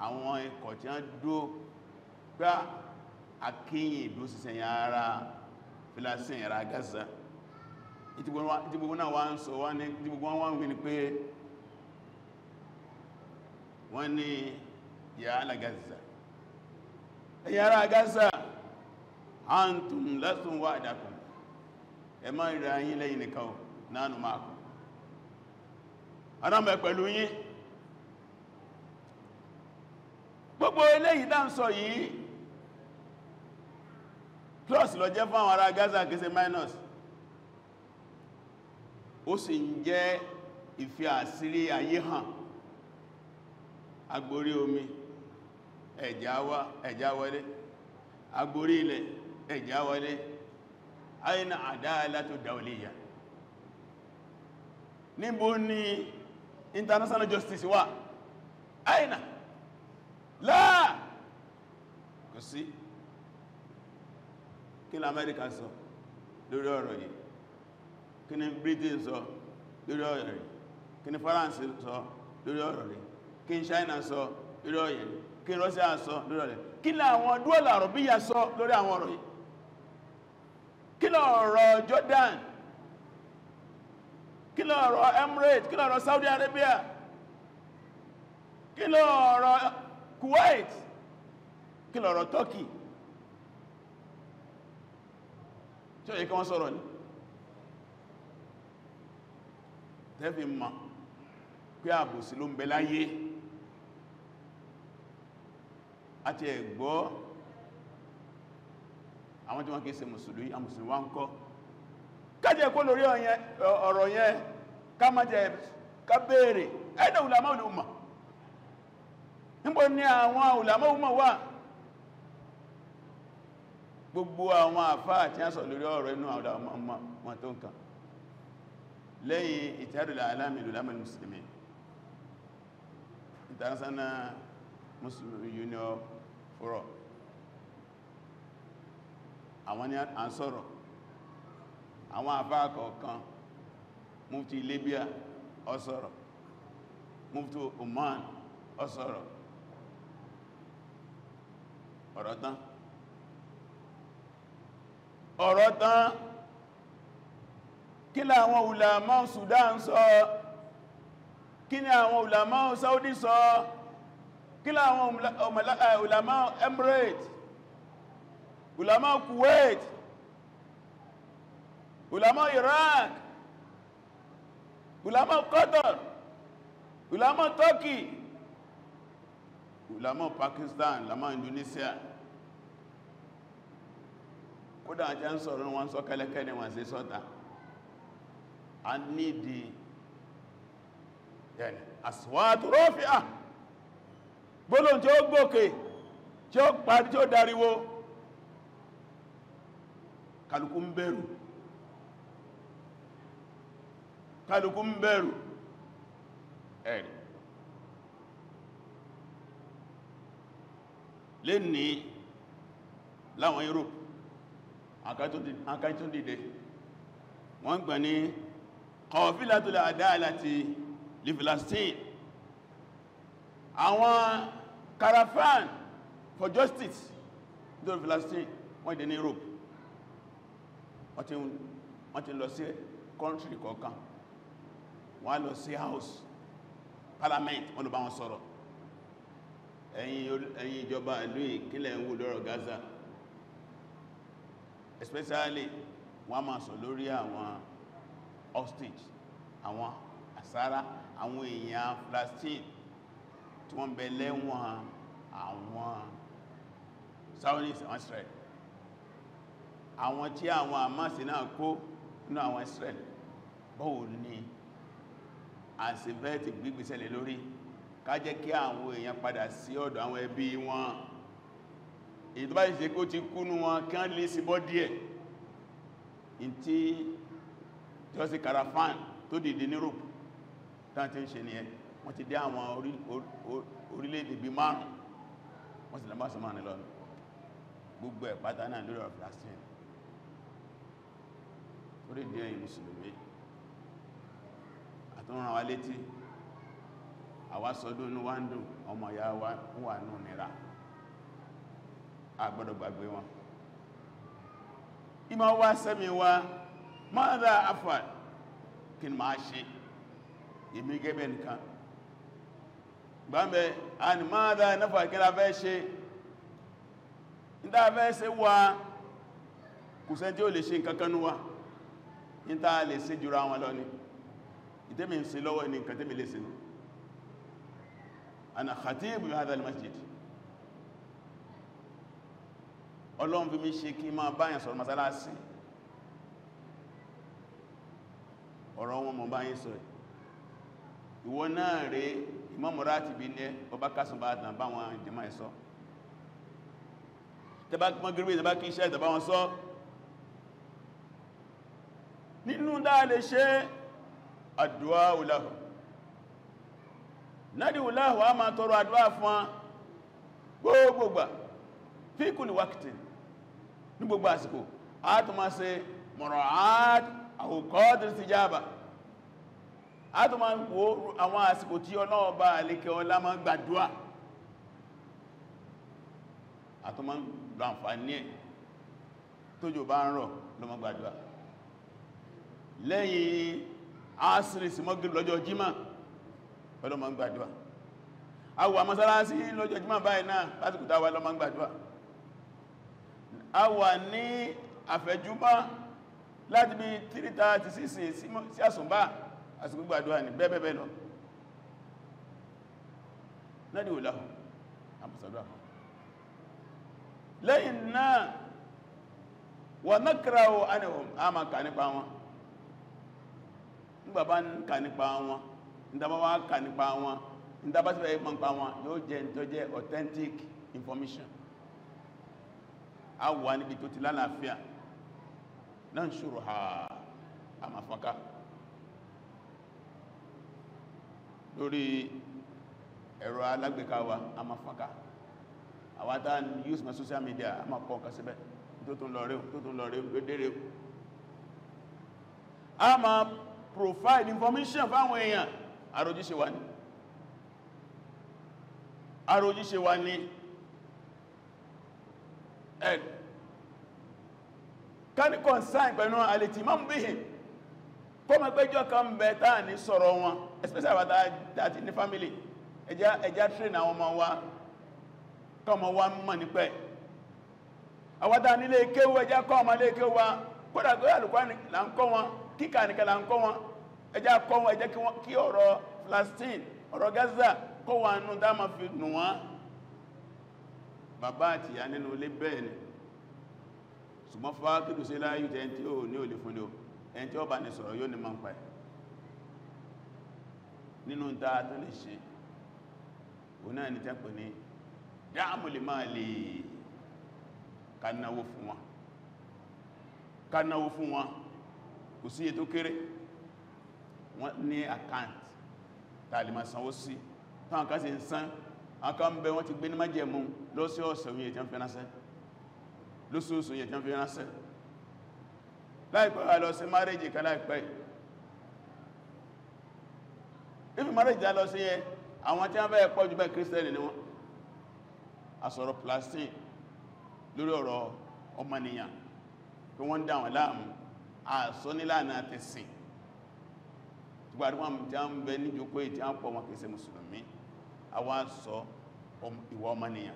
àwọn ikọ̀ tí wọ́n dúó gbá akíyìn ìdó sísẹ̀yìn ara Filastin ara Gaza, ìtí gbogbo náà wá ń sọ wá ní tí gbogbo wọ́n wí ní pé wọ́n ní ya ala Gaza, ẹ̀yin ará Gaza, antum lastum wahdakum, ẹ má rí ayín lẹ́yìn nìkan nánú máa kù arámẹ́ pẹ̀lú yín. Gbogbo eléyìí dá ń sọ yìí plus ló jẹ́ fún àwọn ará Gaza, kìí ṣe minus. Ó sì ń jẹ́ ìfi àṣírí ayé hàn. Agbórí omi ẹ̀já wá ẹ̀já wọlé, agbórí ilẹ̀ ẹ̀já wọlé. Aina adalatu dawliya, níbo ni international justice wà? Aina láà kò sí. Kí ni Amẹ́ríkà sọ lórí ọ̀rọ̀ yìí? Kí ni Britain sọ lórí ọ̀rọ̀ yìí? Kí ni France sọ lórí ọ̀rọ̀ yìí? Kí ni China sọ lórí ọ̀rọ̀ yìí? Kí ni Russia sọ lórí ọ̀rọ̀ yìí? Kí ni àwọn dúọ̀là àrọ̀bíyà sọ lórí àwọn ọ̀rọ̀ yìí? Kí ni ọ̀rọ̀ Jordan? Kí ni ọ̀rọ̀ Emirates? Kí ni ọ̀rọ̀ Saudi Arabia? Kí ni ọ̀rọ̀ Kuwait? Kí ni ọ̀rọ̀ Turkey? Tí ó yẹ kí wọ́n sọ̀rọ̀ ní tẹ́fì mọ̀ pé àbòsí ló ń bẹ láyé. Àti ẹ̀gbọ́ àwọn tí wọ́n kìí ṣe mùsùlùmí, àwọn mùsùlùmí wá ń kọ́ kájẹ̀ kó lórí ọ̀rọ̀ yẹn, ká má jẹ ká béèrè ẹ̀dẹ̀ ulama ulama, níbo ni àwọn ulama ulama wà? Gbogbo àwọn àfáà tí a sọ lórí ọ̀rọ̀ inú àwọn ọmọ wọn tó nǹkan lẹ́yìn Ittihadul Alami Ulama Muslimin, International Muslim Union Forum, àwọn ni a ń sọ̀rọ̀. Àwọn àfáà kọ̀ọ̀kan, Mufti Libya ó sọ̀rọ̀, Mufti Oman ó sọ̀rọ̀, ọ̀rọ̀ tán, ọ̀rọ̀ tán. Kí láwọn ulama Sudan sọ? Kí ni àwọn ulama Saudi sọ? Kí láwọn ulama Emirates, ulama Kuwait, ulama Iraq, ulama Qatar, ulama Turkey, ulama Pakistan, ulama Indonesia? Kódà àti à ń sọ̀rọ̀ wọn sọ kẹ́lẹ́kẹ́lẹ́ wọn sí sọ́ta. A nídi yẹni aswatu rafi'a, gbólóhùn tí ó gbókè, tí ó parí, tí ó dáríwó. Kálukú ń bẹ̀rù, kálukú ń bẹ̀rù. Ẹ̀rì lè ní láwọn Europe akátún dìde, wọ́n gbà ní Qafilatul Adalati li Filastin, àwọn caravan for justice nítorí Filastin, wọ́n dé ní Europe, wọ́n ti lọ sí country kọ̀ọ̀kan, wọ́n lọ sí house parliament, wọ́n lọ bá wọn sọ̀rọ̀. Ẹ̀yin ìjọba ìlú ìkílẹ̀ ń wò lọ́rọ̀ Gaza, especially wọ́n máa sọ lórí àwọn hostage, àwọn àsára, àwọn èèyàn Palestine tí wọ́n bẹ lẹ́wọ̀n àwọn Zionist, àwọn Israel, àwọn tí àwọn Hamas náà kó nínú àwọn Israel. Báwo ni àṣìbẹ́ ti gbígbésẹ̀ lé lórí ká jẹ́ kí àwọn èèyàn padà sí ọ̀dọ̀ àwọn ẹbí wọn, èyí tó bá ṣe kó ti kúnú wọn kí wọ́n lè sí bọ́ díẹ̀. In tí jọ́sí caravan tó dìde ní Europe tán ti ń ṣe nìyẹn. Wọ́n ti dé àwọn orílẹ̀-èdè bí márùn-ún, wọ́n sì lọ́bá sọmọ́ ní lọ́nà gbogbo ẹ̀ pátá náà lórí ọ̀rọ̀ Palestine. Orí ìdí ẹ̀yin mùsùlùmí, àtúnràn wa létí, àwa sọdún inú wa ń dùn, ọmọ ìyá wa ń wà nù nira, a gbọ́dọ̀ gbàgbé wọn. Ìmọ̀ wá sẹ́mi wa mọ́dá afọ́ kí ni máa ṣe èmi gẹ́gẹ́ nìkan gbáǹbẹ̀ a ni mọ́dá náfà kí la fẹ́ ṣe, níta fẹ́ ṣe wá kò sẹ́ tí ó lè ṣe nǹkankan wa, níta lè ṣe jùra wọn lọ ni. Ìtẹ́mi ń ṣe lọ́wọ́ ní nǹkan tẹ́mi lè ṣe. Ana khatibu hadha al-masjid, Ọlọ́run fi mi ṣe kí máa báyàn sọ̀rọ̀ masalasi, ọ̀rọ̀ wọn mọ̀ báyìí sọ. Ìwọ náà rẹ̀ Imam Ratibi ní ọba kásùn bá tàn bá wọn jẹmọ́ ẹ̀sọ́, tẹbá mọ́gírí tẹbá kí iṣẹ́ tẹbá wọn sọ. Nínú dáa lè ṣe àdúwà lahu, nádìí lahu, a máa tọrọ àdúwà fún gbogbogbà fi kulli waqtin, ní gbogbo àsìkò. A tún máa ṣe mura'at awqat al-istijaba, a tún máa wo àwọn àsìkò tí Ọlọ́run bá àlékẹ́ ọlá máa gbàdúà, a tún máa lọ àǹfààní ẹ̀. Tójò bá ń rọ̀ ló máa gbàdúà. Lẹ́yìn asìrì sí mọ́gìrì lọ́jọ́ jímà ló máa gbàdúà. A wà mọ́sálásí lọ́jọ́ jímà báyìí náà lásìkò táwa ló máa gbàdúà. A wà ní àfẹ́júmọ́ láti bí 3:36 sí àsùnbà, àsìkò gbàdúà ní bẹ́ẹ̀bẹ́ẹ̀ lọ. Lẹ́dí òláhù àpùsàdúà. Lẹ́yìn náà wà nákàràwò ánìhùn, a máa kà nípa wọn. Nígbà bá ń kà nípa wọn, nígbà wá kà nípa wọn, nígbà bá sí fẹ́ mọ̀ nípa wọn, yóò jẹ́ tó jẹ́ authentic information. A wà níbi tó ti lálàáfíà náà ń ṣòro ha àmàfọ́ká lórí ẹ̀rọ alágbèéká wa, àmàfọ́ká àwátá use my social media, a máa kọ́ nǹkan síbẹ̀ tó tún lọ rí, tó tún lọ rí, dédé. A máa provide information fáwọn èèyàn. Àròjíṣe wa ní, àròjíṣe wa ní ẹ̀ ká ní concern pẹ̀lú àlètì máa ń bí i kó mọ̀ péjọ kan ń bẹ táà ní sọ̀rọ̀ wọn, especially àwọn tàà ní family. Ẹjá train àwọn ọmọ wa kọmọ wa mọ̀ nípẹ́. Àwọn tàà nílé kéwú, ẹjá kọ́ ọmọ ilé kéwú wa, kódà kó Al-Qur'an là ń kọ́ wọn, kíkà nìkan là ń kọ́ wọn, ẹjá kọ́ wọn, ẹjẹ́ kí ọ̀rọ̀ Palestine, ọ̀rọ̀ Gaza kó wà nù dá ma fi nù wọ́n. Bàbá àti ìyá nínú ilé bẹ́ẹ̀ ni, ṣùgbọ́n fákìlù sí láyé tẹ́ tí ó ní olè fún ní o, ẹni tí ó bá ní sọ̀rọ̀ yóò ní máa ń pa ẹ̀. Nínú dáa tó lè ṣe o náà ní tẹ́pẹ̀ ní dáàmù lè máa lè kanáwó fún wọn, kanáwó fún wọn, kò sí ètò kéré. Wọ́n ní account tàà lè máa sanwó sí, táwọn kan sì ń san, àwọn kan bẹ wọ́n ti gbé ní májẹ̀mú lọ́sọ̀ọ̀sẹ̀ oye tí wọ́n fi ránṣẹ́, lóṣooṣù oye tí wọ́n fi ránṣẹ́. Láìpẹ́ wà lọ sí márèjì kan láìpẹ́, If marriage dá lọ sí yẹn, àwọn tí wọ́n fẹ́ pọ̀ jù bẹ́ẹ̀ Kírísítẹ́nì ni wọ́n. A sọ̀rọ̀ plastic lórí ọ̀rọ̀ ọmọnìyàn pé wọ́n dá wọn láàmú, àsọ nílànà tẹ̀sìn. Gbàdúgbà tí a ń bẹ ní jókòó tí a ń pọ̀ wọn kìí ṣe Mùsùlùmí, a wá sọ ìwà ọmọnìyàn.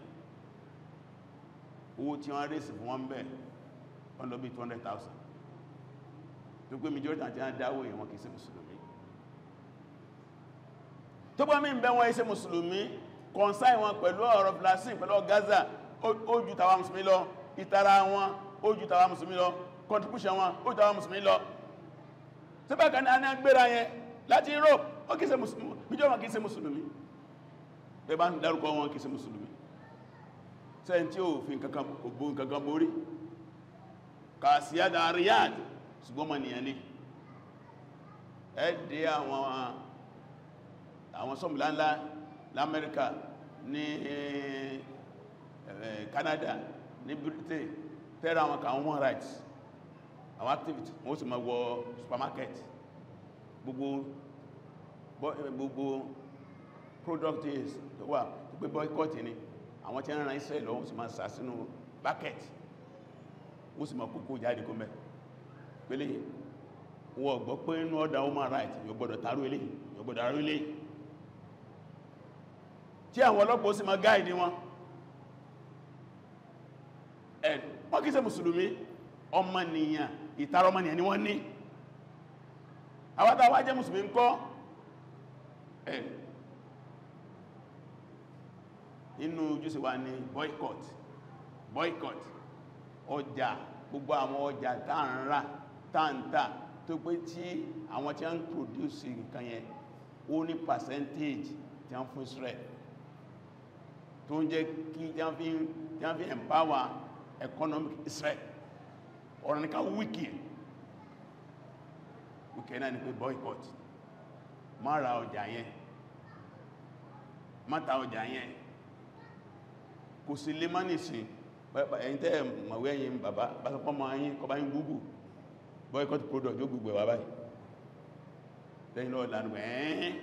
Owó tí wọ́n rèsì fún wọn bẹ̀ wọ́n lọ bí 200,000. Tó pé majority àti àdáwò wọn kìí ṣe Mùsùlùmí. Tó bá mí ń bẹ wọn ṣe Mùsùlùmí, kọ̀nsáì wọn pẹ̀lú ọ̀rọ̀ Palestine pẹ̀lú Gaza, ó ju tàwa Mùsùlùmí lọ, ìtara wọn ó ju tàwa Mùsùlùmí lọ, contribution wọn ó ju tàwa Mùsùlùmí lọ. Tí bá kan ní a ní agbéra yẹn láti Europe, ó kìí ṣe Mùsùlùmí, bíjọ́ wọn kìí ṣe Mùsùlùmí. Bẹ́ bá ń dárúkọ wọn kìí ṣe Mùsùlùmí. Sẹ́yìn tí ó fi nǹkankan ògbó nǹkankan borí. Kàsíyádà Riyadh, ṣùgbọ́n mọ̀ nìyàn ní. Ẹ dé àwọn sọ́mùlá ńlá l'Amẹ́ríkà, ní Canada, ní Britain, tẹ́ra àwọn kan human rights, àwọn activities, wọ́n sì máa wọ supermarket, gbogbo product is tó wà tó pé boycott ni, àwọn tí ń ran Israel lọ, wọ́n sì máa sà sínú bucket, wọ́n sì máa kókó jáde kó mẹ́ pẹ̀lẹ́. Wọ́n gbọ́ pé inú ọ̀dà human rights yóò gbọ́dọ̀ tàrú ilé, yóò gbọ́dọ̀ tàrú ilé, tí àwọn ọlọ́pàá sì máa gáìdì wọn. Wọ́n kìí ṣe Mùsùlùmí, ọmọnìyàn, ìtara ọmọnìyàn ni wọ́n ní. Àwọn tàwà jẹ́ Mùsùlùmí ńkọ́? Inú ojúṣe wa ní boycott, boycott ọjà, gbogbo àwọn ọjà tá ń rà, tá ń tà, tó pé tí àwọn tí a ń produce nǹkan yẹn ó ní percentage tí a ń fún Israel, tó ń jẹ́ kí tí a fi empower economic Israel. Ọ̀rọ̀ nìkan wíkì wíkì náà ni pé boycott, má ra ọjà yẹn, má ta ọjà yẹn. Kò sí lè má nìsìn. Ẹ̀yin tẹ́ mọ̀wé, ẹ̀yin bàbá bá sọpọ̀ mọ́ ayín kọba yín Google boycott product, yóò gbogbo ẹ̀wà báyìí lẹ́yìn lọ́ọ̀lá ẹ̀ẹ́n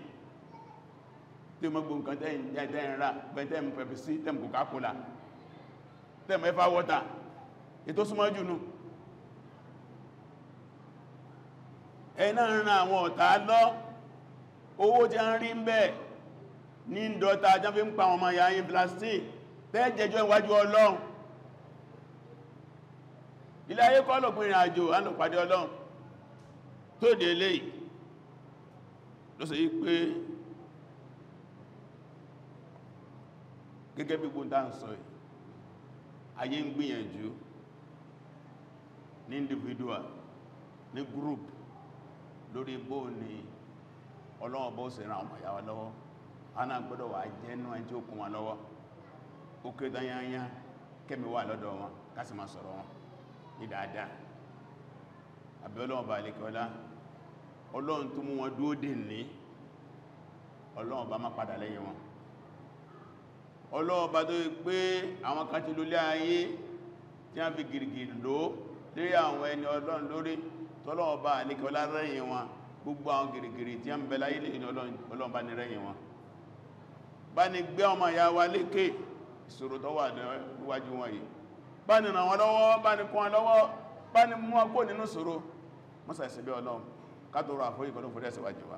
tí ó mọ́ gbogbo nǹkan tẹ́yìn rà, tẹ́yìn Pepsi, tẹ́yìn Coca-Cola, tẹ́yìn Eva water, ètò súnmọ́ jù nù. Ẹ̀yin náà ń ran àwọn ọ̀tá lọ, owó tí a ń rí ń bẹ̀ ní dọ́ta jẹ́ fi ń pa ọmọ ìyá yín plastic, tẹ́jẹjọ́ ìwájú Ọlọ́run. Ilé ayé kọ́ lópin ìrìn àjò, a lọ pàdé Ọlọ́run. Tó dé eléyìí ló sọ yí pé gẹ́gẹ́ bí gbogbo tá ń sọ yìí, ayé ń gbìyànjú ní individual, ní group, lórí bó ní Ọlọ́run bó ṣe ran ọmọ ìyá wa lọ́wọ́. A náà gbọ́dọ̀ wà jẹ́nú ẹni tí ó kún wọn lọ́wọ́. Ó kéré tán yányá, kẹ́mi wà lọ́dọ̀ wọn, ká sì máa sọ̀rọ̀ wọn ní dáadáa. Àbí Ọlọ́run bá lè kọ́lá, Ọlọ́run tó mú wọn dúó dè ní, Ọlọ́run bá má padà lẹ́yìn wọn. Ọlọ́run bá tó yí pé àwọn kan ti lólé ayé tí wọ́n fi gìrìgìrì ló lérí àwọn ẹni Ọlọ́run lórí, tọ́lọ́run bá lè kọ́lá rẹ̀yìn wọn. Gbogbo àwọn gìrìgìrì tí wọ́n ń bẹ láyé lè ní Ọlọ́run bá ní rẹ̀yìn wọn. Bá ní gbé ọmọ ìyá wa lékè ìṣòro tó wà níwájú wọn yìí, bá ní ràn wọ́n lọ́wọ́, bá ní kún wọn lọ́wọ́, bá ní mú wọn kúrò nínú ìṣòro. Mọ́sà ìsẹ̀bẹ̀ Ọlọ́run ká tó rọ àforíjì kọ́ ló forí ẹ̀ṣẹ̀ wa jì wá.